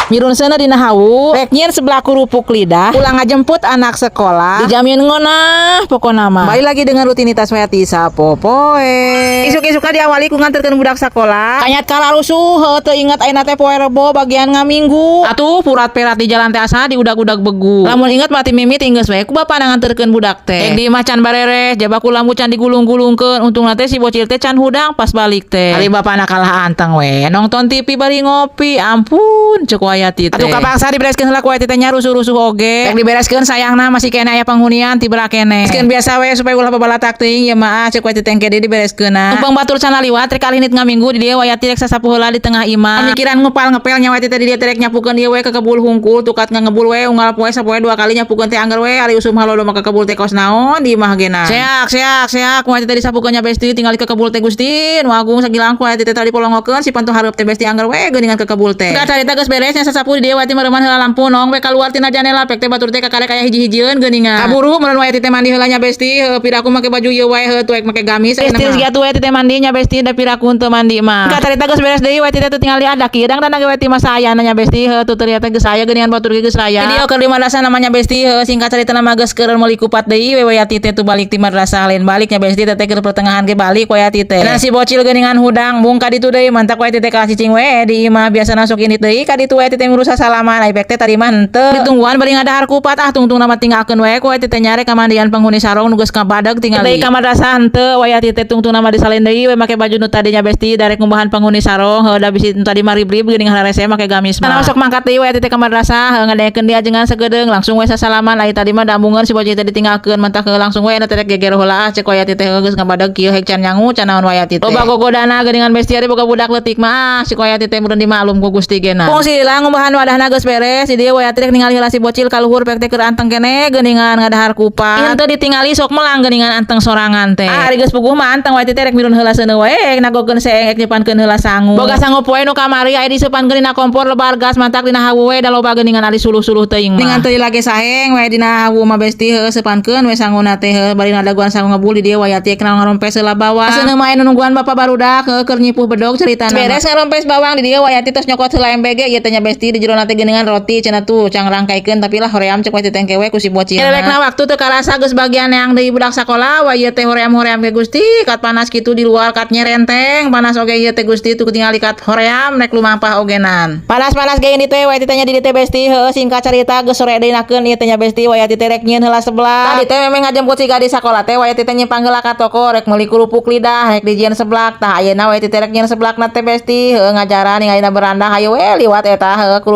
Mirun seuneu dina hawu, rek nyieun seblak kerupuk lidah, pulang ngajemput anak sekolah, dijamin ngeunah pokona mah. Balik lagi dengan rutinitas Weti sapopoe. Isuk-isukna diawali ku nganterkeun budak sekolah. Kanyat kalarusuh, heuh teu inget ayeuna teh poe Rebo bagian ngaminggu. Atuh purat perat di jalan teh asa diudag-udag begu. Lamun inget mati mimiti geus we ku bapana nganterkeun budak teh. Rek di imah can bareres, jaba ku lambu can digulung-gulungkeun. Untungna teh si bocil teh can hudang pas balik teh. Ari bapana kalah anteng we, nongton TV bari ngopi. Ampun, cek Wayati teh. Atuh kapaksa dibereskeun heula ku Wayati teh nya, rusuh-rusuh oge. Rek dibereskeun sayangna masih keneh aya penghunian tibra keneh. Bereskeun biasa we supaya ulah babalatak teuing ieu mah, cek Wayati teh engke deui dibereskeunna. Numpang batur can liwat rek kalinit ngaminggu di dieu, Wayati rek sasapu heula di tengah imah. Mikiran ngupal ngepel nya Wayati teh di dieu teh rek nyapukeun ieu we ke kebul hungkul, tukat ngebul we unggal poe sapoe dua kali nyapukeun teh angger we, ari usum halodo mah kebul teh kos naon di imah gena. Seak seak seak Wayati teh disapukeun nya, Besti, tinggal ke kebul teh. Gusti nu agung, sagilang ku Wayati teh tadi polongokeun si pantu hareup teh, Besti, angger we geuningan ke kebul teh. Enggak carita geus beres nya sasapu di dieu, Wayati mareuman heula lampu nong we kaluar tina janela, pek teh batur teh kakare kaya hiji-hijieun geuningan. Kaburu meureun Wayati teh mandi heula nya, Besti, heuh piraku make baju ieu wae, heuh tuek make gamis. Besti geus atuh Wayati teh mandi nya, Besti, da piraku teu mandi mah. Enggak carita geus beres deui, Wayati teh teu tinggal diadak kieu dang dang Wayati mah sayana nya, Besti, heuh tuh ternyata geus aya geuningan batur ge geus raya. Video keur di madrasah namanya, Besti, heuh singkat carita nama geus keur meuli kupat deui we Wayati teh tuh balik ti madrasah, lain balik nya, Besti, teh keur pertengahan ge balik Wayati teh. Nah, si bocil geuningan hudang mung ka ditu deui, mantak Wayati teh kalah cicing we di imah, biasana sok indit deui ka ditu Wayati teh ngurus salaman, ai teh tadi mah henteu ditungguan bari ngadahar kupat. Ah, tungtung nama tinggalkeun we ku Wayati teh nyare ka mandian penghuni sarong nu geus kabadag tingali. Deui ka madrasah henteu Wayati teh, tungtung nama disalin deui we make baju nu tadinya, Besti, darek ngumbahan penghuni sarong, heuh da bisi nu tadi mah rib-rib geuning hararese make gamis mah. Sok mangkat deui Wayati teh ka madrasah, heuh ngadengekeun dia ajengan sagedeung, langsung we sasalaman, ai tadi mah dambungeun si bocil teh ditinggalkeun, mantak langsung we teh rek geger heula ah, cek Wayati teh, geus ngabadag kieu hek can nyangu can naon Wayati teh. Loba gogodana geuningan, Besti, ari boga budak leutik mah ah, si Wayati teh meureun dimaklum ku Gusti gena. Fungsi lah ngumbahan wadahna geus beres, di dieu Wayati rek ningali heula si bocil ka luhur, pek teh keur anteng keneh geuningan ngadahar kupat. Henteu ditingali sok melang geuningan anteng sorangan teh. Ah, ari geus puguh mah anteng, Wayati teh rek mirun heula seuneu wae nagokeun seeng ek nyepankeun heula sangu. Boga sangu poe nu kamari aya disepankeun dina kompor lebar gas, mantak dina hawu we da loba geuningan ari suluh-suluh teuing mah. Ningan teu lagi saeng we dina hawu mah, Besti, heuh sepankeun we sanguna teh, heuh bari nadaguan sangu ngebul di dieu Wayati kenal ngarompes heula bawang. Seuneu mah aya nungguan bapak barudak, heuh keur nyipuh bedog caritana. Beres ngarompes bawang di dieu, Wayati tos nyokot heula MBG ieu teh nya, Besti, di jero teh geuningan roti cenah tuh cang rangkaikeun, tapi lah hoream cek Wayati teh engke we ku si bocil. Kelekna waktu teu karasa geus bagian yang deui budak sakola wa ieu teh hoream-hoream ge, Gusti, kat panas kitu di luar kat nyerenteng panas oge ieu teh, Gusti, tuh tingali kat hoream rek lumampah ogenan. Panas-panas ge ini teh Wayati teh nya di dieu teh, Besti, heuh singkat carita geus sore deui nakeun ieu teh nya, Besti, Wayati teh rek nyieun heula seblak. Tadi teh memang ngajemput si gadis sakola teh Wayati teh nyimpang heula ka toko rek meuli kerupuk lidah rek dijieun seblak. Tah, ayeuna Wayati teh rek nyieun seblakna teh, Besti, heuh ngajaran ningalina beranda, hayu we liwat eta heuh kerupuk.